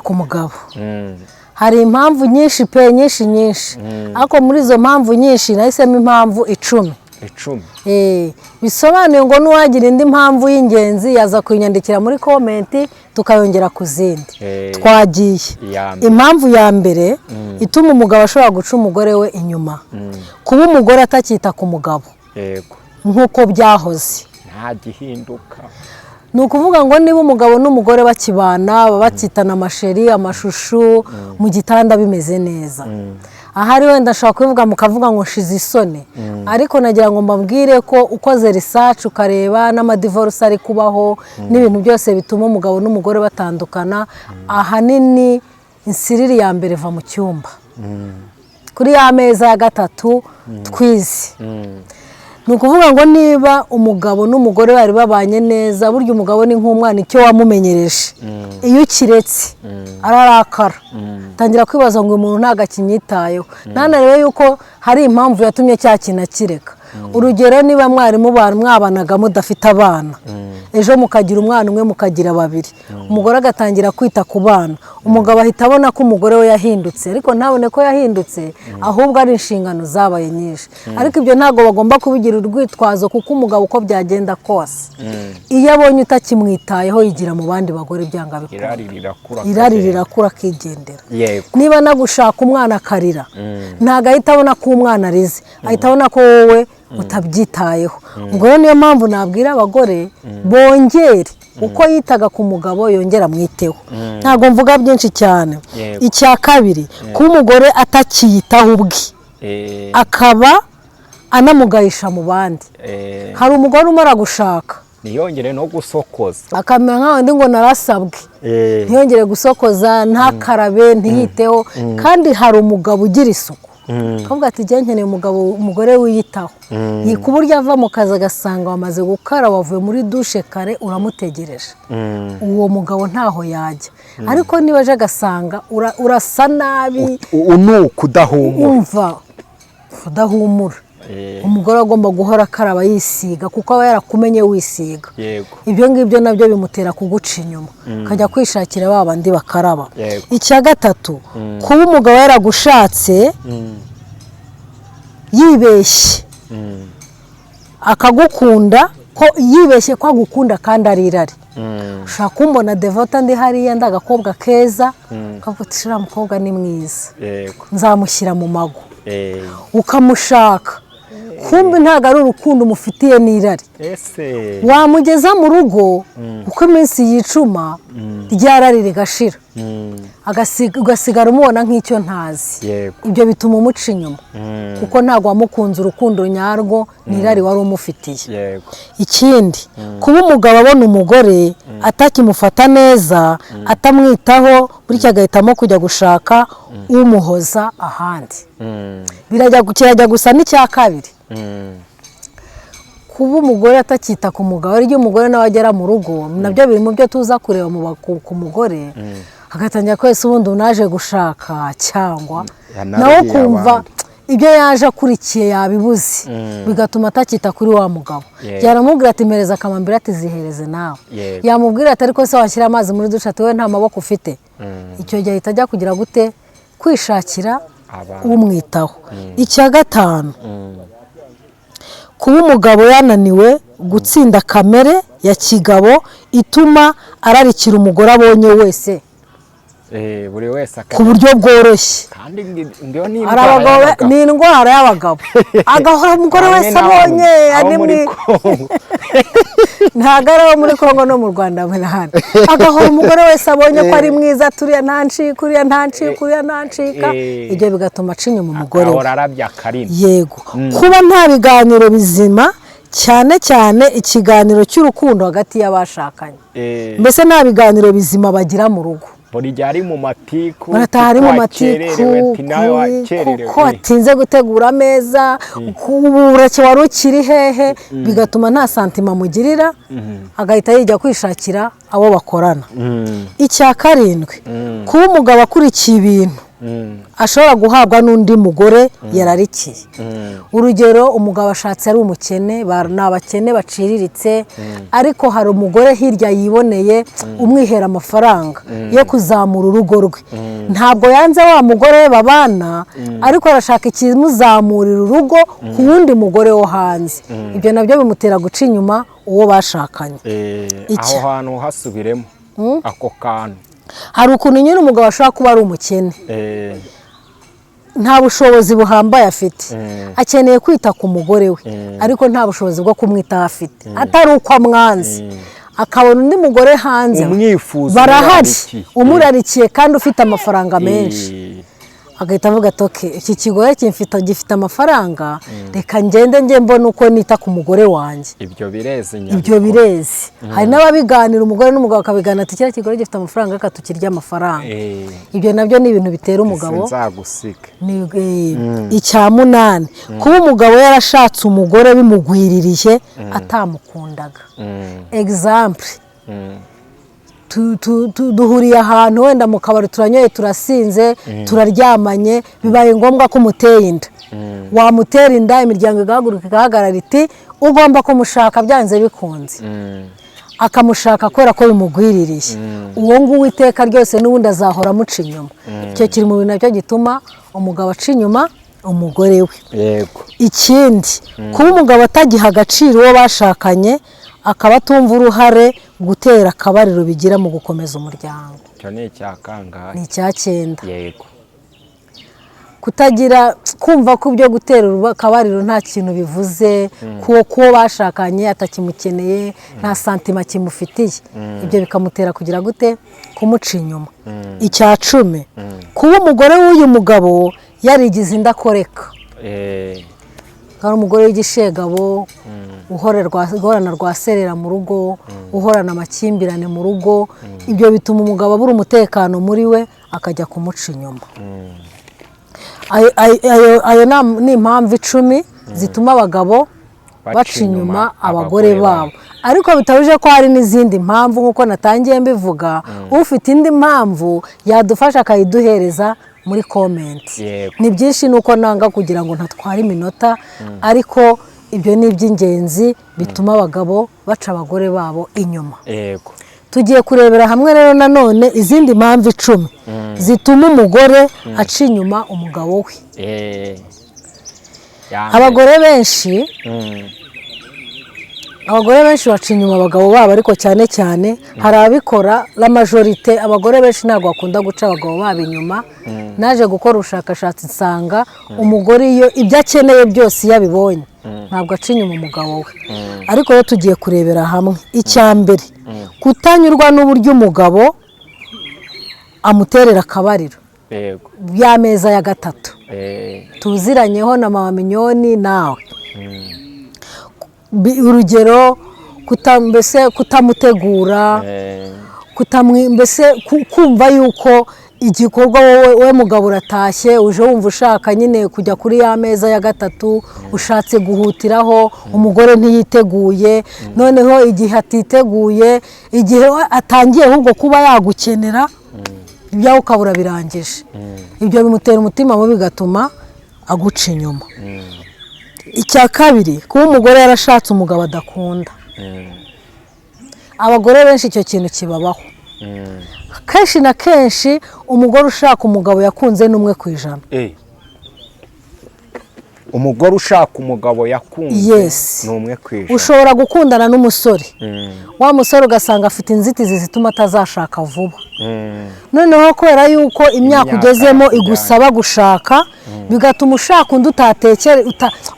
Ku mugabo hari impamvu nyinshi pe, nyinshi nyinshi, ariko muri izo mpamvu nyinshi nahisemo impamvu 10. 10. Bisobanuye ngo n'uwagira indi mpamvu y'ingenzi yaza kuyinyandikira muri comment, tukayongera ku zindi. Twagiye. Iya mbere. Impamvu ya mbere ituma umugabo ashobora guca umugore we inyuma: kuba umugore atacyita ku mugabo nk'uko byahoze. Nta gihinduka. Ni ukuvuga ngo niba umugabo n'umugore bakibana, baba bakitana amachéri, amachouchou, mu gitanda bimeze neza. Ahari wenda ashobora kubivuga mukavuga ngo nshize isoni, ariko nagira ngo mbabwire ko ukoze research, ukareba n'amadivorce ari kubaho n'ibintu byose bituma umugabo n'umugore batandukana, ahanini insiriri ya mbere iva mu cyumba, kuri ya meza ya gatatu twize. Ni ukuvuga ngo niba umugabo n'umugore bari babanye neza, burya umugabo ni nk'umwana, icyo wamumenyereje iyo ukiretse ararakara, tangira kwibaza ngo uyu muntu ntabwo akinyitayeho, ntanarebe yuko hari impamvu yatumye cya kintu akireka. Urugero, niba mwarimu mwabanaga mudafite abana, ejo mukagira umwana umwe, mukagira babiri, umugore agatangira kwita ku bana, umugabo ahita abona ko umugore we yahindutse, ariko ntabone ko yahindutse, ahubwo ari inshingano zabaye nyinshi. Ariko ibyo ntabwo bagomba kubigira urwitwazo, kuko umugabo uko byagenda kose, iyo abonye utakimwitayeho, yigira mu bandi bagore byanga bikunda. Irari rirakura. Irari akagenda. Rirakura, akigendera. Niba nagushaka umwana akarira, ntabwo ahita abona ko umwana arize, ahita abona ko wowe utabyitayeho. Ubwo rero niyo mpamvu nabwira abagore bongere uko yitaga ku mugabo, yongera amwiteho. Ntabwo mvuga byinshi cyane. Icya kabiri, kuba umugore atakiyitaho ubwe, akaba anamugayisha mu bandi. Hari umugore umara gushaka ntiyongere no gusokoza, akamera nk'abandi ngo narasabwe, ntiyongere gusokoza, ntakarabe, ntiyiteho. Kandi hari umugabo ugira isuku, akavuga ati: "Njye nkeneye umugabo, umugore wiyitaho." Ni ku buryo ava mu kazi agasanga wamaze gukaraba, wavuye muri douche kare, uramutegereje. Uwo mugabo ntaho yajya. Ariko niba aje agasanga urasa nabi, unuka, udahumura, umva, udahumura. Umugore agomba guhora akaraba, yisiga, kuko aba yarakumenye wisiga. Ibyo ngibyo nabyo bimutera kuguca inyuma, akajya kwishakira ba bandi bakaraba. Icya gatatu, kuba umugabo yaragushatse yibeshye akagukunda, ko yibeshye ko agukunda kandi ari irari. Ushobora kumbona Devota ndi hariya, ndi agakobwa keza, ukavuga uti: "Uriya mukobwa ni mwiza, nzamushyira mu mago." Ukamushaka, kumbe ntabwo ari urukundo umufitiye, n'irari. Ese Wamugeza mu rugo, uko iminsi yicuma, rya rari rigashira, ugasigara umubona nk'icyo ntazi. Ibyo bituma umuca inyuma, kuko ntabwo wamukunze urukundo nyarwo, n'irari wari umufitiye. Ikindi, kuba umugabo abona umugore atakimufata neza, atamwitaho, bityo agahitamo kujya gushaka umuhoza ahandi. Kirajya gusa n'icya kabiri. Kuba umugore atakita ku mugabo, ari umugore nawe agera mu rugo, nabyo biri mu byo tuza kureba ku mugore, agatangira kwese ubundi unaje gushaka cyangwa Yanaruhiye nawe ukumva abandi. Ibyo yaje akurikiye yabibuze, bigatuma atakita kuri wa mugabo. Yaramubwira ati: "Mpereza akamambiri," ati: "Zihereze nawe." Yamubwira ati: "Ariko se washyira amazi muri douche?" Ati: "Wowe nta maboko ufite?" Icyo gihe ahita ajya kugira gute? Kwishakira Abandi. umwitaho. Icya gatanu, kuba umugabo yananiwe gutsinda kamere ya kigabo ituma ararikira umugore abonye wese Buri wese ku akajya buryo bworoshye. Kandi ngiyo ni Hari indwara abagabo y'abagabo. Ni indwara y'abagabo, agahora umugore Hamwe wese n'abo abonye abo ari muri Congo. Ntabwo ari abo muri Congo, no mu Rwanda barahari. Agahora umugore wese abonye ko ari mwiza, turiya ntancika, uriya ntancika, uriya ntancika. Ibyo bigatuma aca inyuma umugore we. Agahora arabya akarimi. Yego, kuba nta biganiro bizima, cyane cyane ikiganiro cy'urukundo hagati y'abashakanye. Mbese nta biganiro bizima bagira mu rugo. Buri gihe ari mu matiku. Barataha ari mu Kuko matiku. wakererewe, ati nawe wakererewe. Kuko watinze gutegura ameza, ubureke wari ukiri hehe, bigatuma nta sentiment amugirira, agahita yijya kwishakira abo bakorana. Icya karindwi, kuba umugabo akurikiye ibintu Ashobora guhabwa n'undi mugore yararikiye. Urugero, umugabo ashatse ari umukene, ni abakene baciriritse, ariko hari umugore hirya yiboneye umwihera amafaranga yo kuzamura urugo rwe. Ntabwo yanze wa mugore we babana, ariko arashaka ikimuzamurira urugo ku wundi mugore wo hanze. Ibyo nabyo bimutera guca inyuma uwo bashakanye. Aho hantu hasubiremo ako kantu. Hari ukuntu nyine umugabo ashobora kuba ari umukene, nta bushobozi buhambaye afite, akeneye kwita ku mugore we, ariko nta bushobozi bwo kumwitaho afite, atari uko amwanze. Akabona undi mugore hanze Umwifuza, barahari, umurarikiye. Umurarikiye kandi ufite amafaranga menshi, agahita avuga ati: "Okay, iki kigore gifite amafaranga, reka ngende njye mbona uko nita ku mugore wanjye." Ibyo bireze. Ibyo Nyabikora. bireze. Hari n'ababiganira, umugore n'umugabo bakabiganira ati: "Kiriya kigore gifite amafaranga, reka tukirye amafaranga." Ibyo nabyo ni ibintu bitera umugabo Sinzagusiga. Ni icya munani, kuba umugabo yarashatse umugore bimugwiririye atamukundaga. Exemple, duhuriye ahantu wenda mu kabari, turanyoye, turasinze, turaryamanye, bibaye ngombwa ko umuteye inda. Wamutera inda, imiryango igahaguruka igahagarara iti: "Ugomba kumushaka byanze bikunze." Akamushaka kubera ko bimugwiririye. Uwo nguwo iteka ryose n'ubundi azahora amuca inyuma. Icyo kiri mu bintu nacyo gituma umugabo aca inyuma umugore we. Ikindi, kuba umugabo atagiha agaciro uwo bashakanye, akaba atumva uruhare gutera akabariro bigira mu gukomeza umuryango. Icyo ni icya kangahe? Ni icya cyenda. Kutagira kumva ko ibyo gutera akabariro nta kintu bivuze, kuwo bashakanye atakimukeneye, nta sentiment kimufitiye, ibyo bikamutera kugira gute? Kumuca inyuma. Icya 10, kuba umugore w'uyu mugabo yarigize indakoreka, hari umugore w'igishegabo, uhorana rwaserera mu rugo, uhorana amakimbirane mu rugo. Ibyo bituma umugabo abura umutekano muri we, akajya kumuca inyuma. Ayo ni impamvu 10 zituma abagabo baca inyuma abagore babo, ariko bitabujije ko hari n'izindi mpamvu nk'uko natangiye mbivuga. Ufite indi mpamvu yadufasha akayiduhereza muri comment. Ni byinshi, nuko nanga kugira ngo ntatware iminota, ariko ibyo ni iby'ingenzi bituma abagabo baca abagore babo inyuma. Tugiye kurebera hamwe rero nanone izindi mpamvu 10 zituma umugore aca inyuma umugabo we. Ya mbere. Abagore benshi baca inyuma abagabo babo, ariko cyane cyane hari ababikora, la majorité, abagore benshi ntabwo bakunda guca abagabo babo inyuma. Naje gukora ubushakashatsi nsanga umugore iyo ibyo akeneye byose iyo abibonye, ntabwo aca inyuma umugabo we. Ariko rero tugiye kurebera hamwe icya mbere: kutanyurwa n'uburyo umugabo amuterera akabariro y'ameza ya gatatu. Tuziranyeho na mama Minyoni nawe. Urugero, mbese kutamutegura, mbese kumva yuko igikorwa wowe mugabo uratashye, uje wumva ushaka nyine kujya kuri ya meza ya gatatu, ushatse guhutiraho, umugore ntiyiteguye. Noneho igihe atiteguye, igihe we atangiye ahubwo kuba yagukenera, ibyawe ukabura birangije. Ibyo bimutera umutima mubi, bigatuma aguca inyuma. Icya kabiri, kuba umugore yarashatse umugabo adakunda. Abagore benshi icyo kintu kibabaho. Kenshi na kenshi umugore ushaka umugabo yakunze ni 1%. Umugore ushaka umugabo yakunze ni 1%. Ushobora gukundana n'umusore, wa musore ugasanga afite inzitizi zituma atazashaka vuba. Noneho kubera yuko imyaka Imyaka ugezemo yakujyanye. igusaba gushaka, bigatuma ushaka undi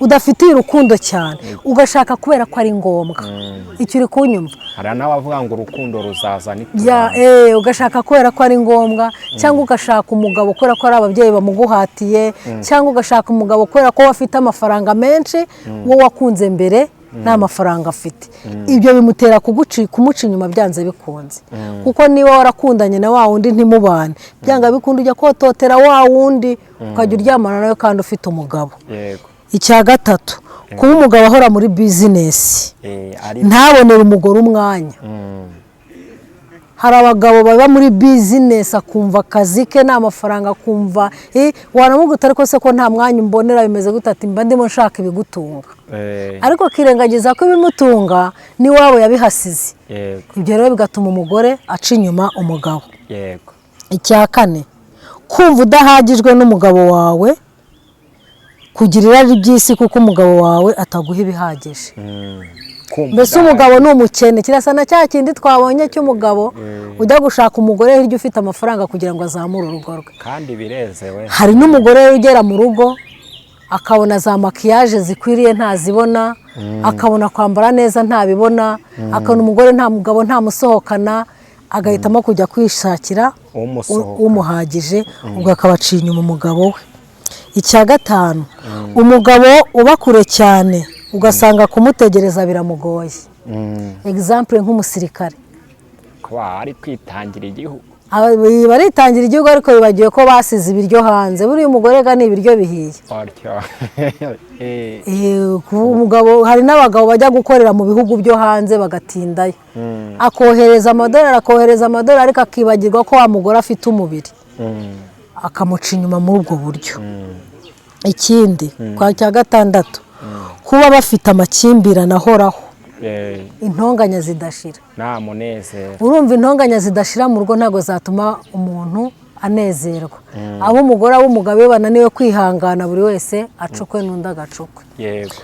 udafitiye urukundo cyane, ugashaka kubera ko ari ngombwa. Icyo uri kunyumva? Hari n'abavuga ngo urukundo ruzaza Ya, nitubana. Ugashaka kubera ko ari ngombwa, cyangwa ugashaka umugabo kubera ko ari ababyeyi bamuguhatiye, cyangwa ugashaka umugabo kubera ko we afite amafaranga menshi, wowe wakunze mbere nta mafaranga afite. Ibyo bimutera kumuca inyuma byanze bikunze, kuko niba warakundanye na wa wundi ntimubane, byanga bikunda ujya kototera wa wundi, ukajya uryamana nawe kandi ufite umugabo. Icya gatatu, kuba umugabo ahora muri business, Ari ntabonere umugore umwanya. Hari abagabo baba muri business, akumva akazi ke ni amafaranga, akumva wanamuguta, ariko se ko nta mwanya umbonera, bimeze gute? Ati: "Mba ndimo nshaka ibigutunga." Ariko akirengagiza ko ibimutunga n'iwabo yabihasize. Ibyo rero bigatuma umugore aca inyuma umugabo. Icya kane, kumva udahagijwe n'umugabo wawe, kugira irari ry'isi kuko umugabo wawe ataguha ibihagije. Kumva Mbese umugabo ni umukene, kirasa na cya kindi twabonye cy'umugabo ujya gushaka umugore hirya ufite amafaranga kugira ngo azamure urugo rwe. Kandi birezewe. Hari n'umugore ugera mu rugo akabona za maquillage zikwiriye ntazibona, akabona kwambara neza ntabibona, akabona umugore nta mugabo ntamusohokana, agahitamo kujya kwishakira Umusohoka. umuhagije, ubwo akaba aciye inyuma umugabo we. Icya gatanu, umugabo uba kure cyane, ugasanga kumutegereza biramugoye. Exemple, nk'umusirikare. Kuba ari kwitangira igihugu. Baritangira igihugu, ariko bibagiwe ko basize ibiryo hanze. Buriya umugore ga ni ibiryo bihiye. Atyo. Kuba umugabo, hari n'abagabo bajya gukorera mu bihugu byo hanze bagatindayo, akohereza amadolari, akohereza amadolari, ariko akibagirwa ko wa mugore afite umubiri, akamuca inyuma muri ubwo buryo. Ikindi kwa cya gatandatu, kuba bafite amakimbirane ahoraho, intonganya zidashira. Nta munezero. Urumva, intonganya zidashira mu rugo ntabwo zatuma umuntu anezerwa. Abo umugore, abo umugabo, iyo bananiwe kwihangana, buri wese acukwe n'undi agacukwe.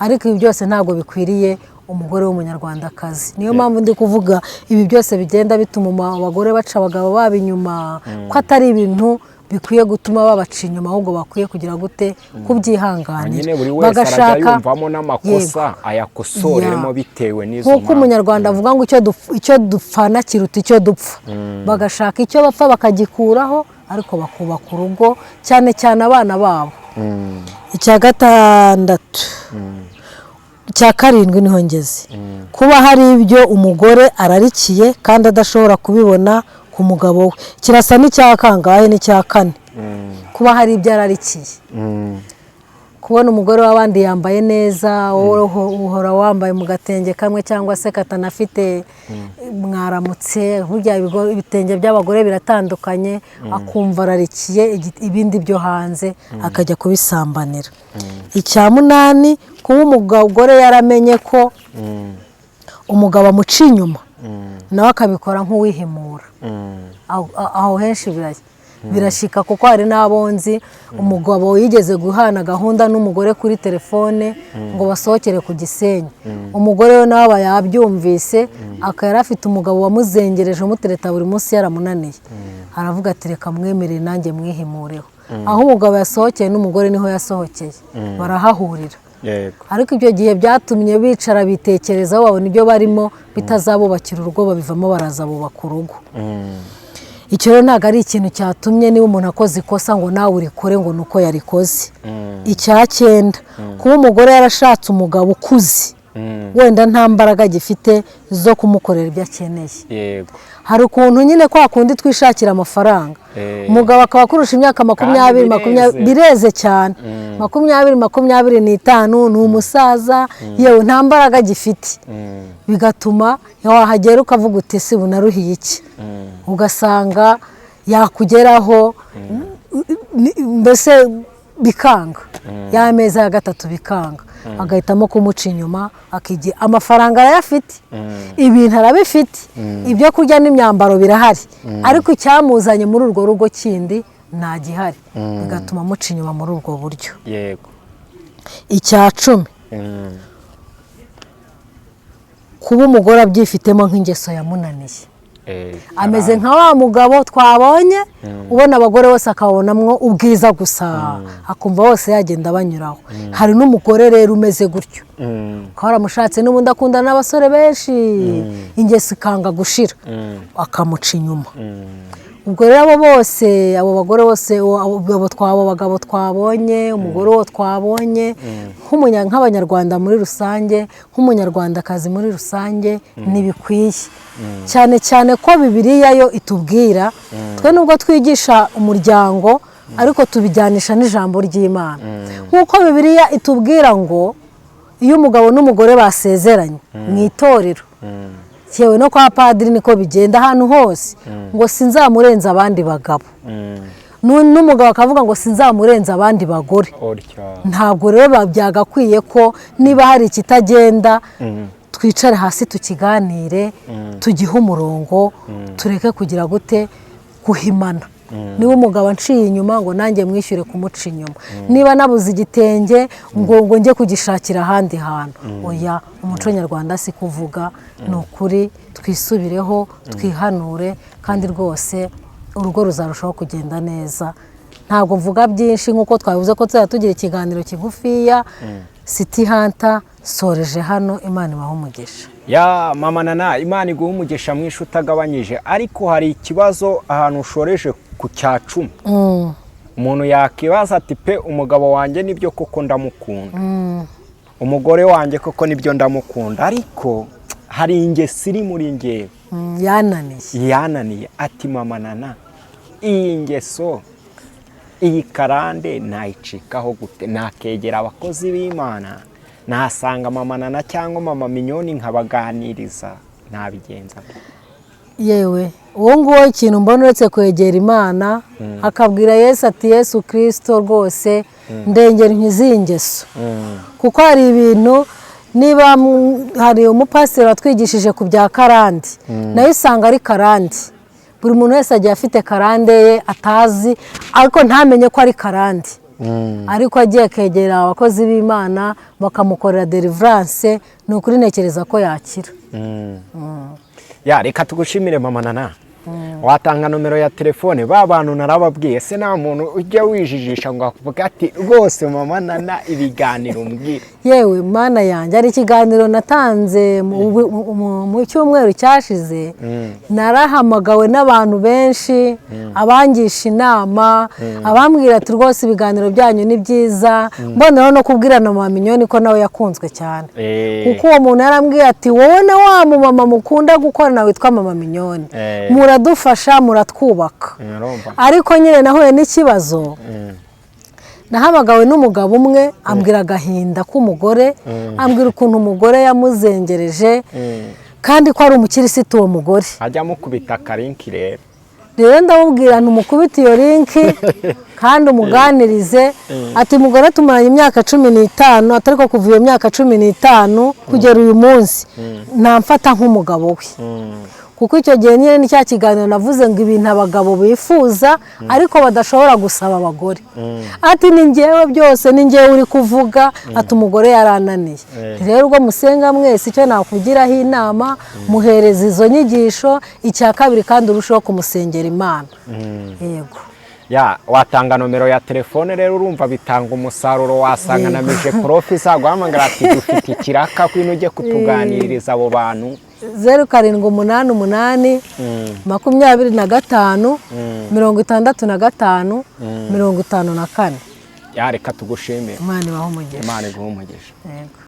Ariko ibi byose ntabwo bikwiriye umugore w'Umunyarwandakazi. Niyo mpamvu ndi kuvuga ibi byose bigenda bituma abagore baca abagabo babo inyuma, ko atari ibintu bikwiye gutuma babaca inyuma, ahubwo bakwiye kugira gute? Kubyihanganira. Nyine buri wese arajya yumvamo n'amakosa, ayakosoreremo bitewe n'izo Nk'uko mpamvu. Umunyarwanda avuga ngo icyo dupfana kiruta icyo dupfa. Bagashaka icyo bapfa bakagikuraho, ariko bakubaka urugo, cyane cyane abana babo. Icya gatandatu, icya karindwi niho ngeze, kuba hari ibyo umugore ararikiye kandi adashobora kubibona ku mugabo we. Kirasa n'icya kangahe? N'icya kane. Kuba hari ibyo ararikiye, kubona umugore w'abandi yambaye neza, wowe uhora wambaye mu gatenge kamwe cyangwa se katanafite mwaramutse. Burya ibitenge by'abagore biratandukanye. Akumva ararikiye ibindi byo hanze, akajya kubisambanira. Icya munani, kuba umugore yaramenye ko umugabo amuca inyuma, nawe akabikora nk'uwihimura. Aho henshi birashika, kuko hari n'abo nzi, umugabo yigeze guhana gahunda n'umugore kuri telefone ngo basohokere ku Gisenyi. Umugore we nawe aba yabyumvise, akaba yari afite umugabo wamuzengereje, umutereta buri munsi, yaramunaniye, aravuga ati: "Reka mwemerere nanjye mwihimureho." Aho umugabo yasohokeye n'umugore niho yasohokeye, barahahurira. Ariko ibyo gihe byatumye bicara bitekerezaho, babona ibyo barimo bitazabubakira urugo, babivamo, baraza bubaka urugo. Icyo rero ntabwo ari ikintu cyatumye niba umuntu akoze ikosa ngo nawe urikore ngo ni uko yarikoze. Icya cyenda, kuba umugore yarashatse umugabo ukuze, wenda nta mbaraga agifite zo kumukorera ibyo akeneye. Hari ukuntu nyine kwa kundi twishakira amafaranga, umugabo akaba akurusha imyaka 20, Kandi 20, bireze. Bireze cyane, 20, 25, ni umusaza, yewe nta mbaraga agifite. Bigatuma wahagera ukavuga uti: "Si bunaruhiye iki?" Ugasanga yakugeraho mbese bikanga, ya meza ya gatatu bikanga, agahitamo kumuca inyuma, akigira amafaranga arayafite, ibintu arabifite, ibyo kurya n'imyambaro birahari, ariko icyamuzanye muri urwo rugo kindi nta gihari, bigatuma amuca inyuma muri ubwo buryo. Icya 10, kuba umugore abyifitemo nk'ingeso yamunaniye. Ameze nka wa mugabo twabonye ubona abagore bose akabonamwo ubwiza gusa, akumva bose yagenda banyuraho. Hari n'umugore rero umeze gutyo, ukaba waramushatse n'ubundi akundana n'abasore benshi, ingeso ikanga gushira, akamuca inyuma. Ubwo rero abo bose, abo bagore bose, abo bagabo twabonye, umugore uwo twabonye, nk'Abanyarwanda muri rusange, nk'Umunyarwandakazi muri rusange, ntibikwiye, cyane cyane ko Bibiliya yo itubwira. Twe nubwo twigisha umuryango, ariko tubijyanisha n'ijambo ry'Imana, nk'uko Bibiliya itubwira ngo iyo umugabo n'umugore basezeranye mu itorero Yewe, no kwa padiri niko bigenda, ahantu hose, ngo sinzamurenza abandi bagabo. N'umugabo akavuga ngo sinzamurenza abandi bagore. Utyo. Ntabwo rero byagakwiye ko niba hari ikitagenda, twicare hasi tukiganire, tugihe umurongo, tureke kugira gute, guhimana. Niba umugabo anciye inyuma, ngo nanjye mwishyure kumuca inyuma. Niba nabuze igitenge, ngo njye kugishakira ahandi hantu. Oya, umuco nyarwanda si kuvuga. Ni ukuri, twisubireho, twihanure, kandi rwose urugo ruzarushaho kugenda neza. Ntabwo mvuga byinshi, nk'uko twabivuze ko tuzajya tugira ikiganiro kigufiya. City Hunter, soreje hano. Imana ibahe umugisha. Ya mama Nana, Imana iguha umugisha mwinshi utagabanyije. Ariko hari ikibazo ahantu ushoreje ku cya 10. Umuntu yakibaza ati: "Pe, umugabo wanjye nibyo koko ndamukunda, umugore wanjye koko nibyo ndamukunda, ariko hari ingeso iri muri ngewe Yananiye. yananiye." Ati: "Mama Nana, iyi ngeso, iyi karande nayicikaho gute? Nakegera abakozi b'Imana, nasanga mama Nana cyangwa mama Minyoni nkabaganiriza, nabigenza gute?" Yewe, uwo nguwo, ikintu mbona uretse kwegera Imana, akabwira Yesu ati: "Yesu Kirisito, rwose ndengera nkizi ngeso." Kuko hari ibintu, niba hari umupasiteri watwigishije ku bya karande, nayo usanga ari karande. Buri muntu wese agiye afite karande ye atazi, ariko ntamenye ko ari karande. Ariko agiye akegera abakozi b'Imana bakamukorera deliverance, ni ukuri ntekereza ko yakira. Ya, reka tugushimire, mama Nana. Watanga nomero ya telefone? Ba bantu narababwiye se, nta muntu ujya wijijisha ngo avuge ati: "Rwose mama Nana, ibiganiro mbwira." Yewe Mana yanjye, hari ikiganiro natanze mu cyumweru cyashize, narahamagawe n'abantu benshi, abangisha inama, abambwira ati: "Rwose ibiganiro byanyu ni byiza." Mboneraho no kubwira na mama Minyoni ko nawe yakunzwe cyane, kuko uwo muntu yarambwiye ati: "Wowe na wa mumama mukunda gukorana witwa mama Minyoni, muradufasha, muratwubaka." Urumva. Ariko nyine nahuye n'ikibazo. Nahamagawe n'umugabo umwe, ambwira agahinda k'umugore, ambwira ukuntu umugore yamuzengereje, kandi ko ari umukirisitu uwo mugore. Ajya amukubita aka link rero. Rero ndamubwira, ntumukubite iyo link kandi umuganirize. Ati: "Umugore tumaranye imyaka 15," atari ko kuva iyo myaka 15 kugera uyu munsi ntamfata nk'umugabo we. Kuko icyo gihe nyine ni cya kiganiro navuze ngo ibintu abagabo bifuza ariko badashobora gusaba abagore. Ati: "Ni ngewe byose, ni ngewe uri kuvuga." Ati: "Umugore yarananiye." Rero ubwo musenga mwese, icyo nakugiraho inama, muhereza izo nyigisho. Icya kabiri kandi, urushaho kumusengera Imana. Yego. Ya, watanga nomero ya telefone rero. Urumva bitanga umusaruro, wasanga na MIGEPROF izaguhamagara ati: "Dufite ikiraka, kwino ujye kutuganiriza abo bantu." 0788 25 65 54. Ya, reka tugushimire. Imana ibahe umugisha. Imana iguhe umugisha. Yego.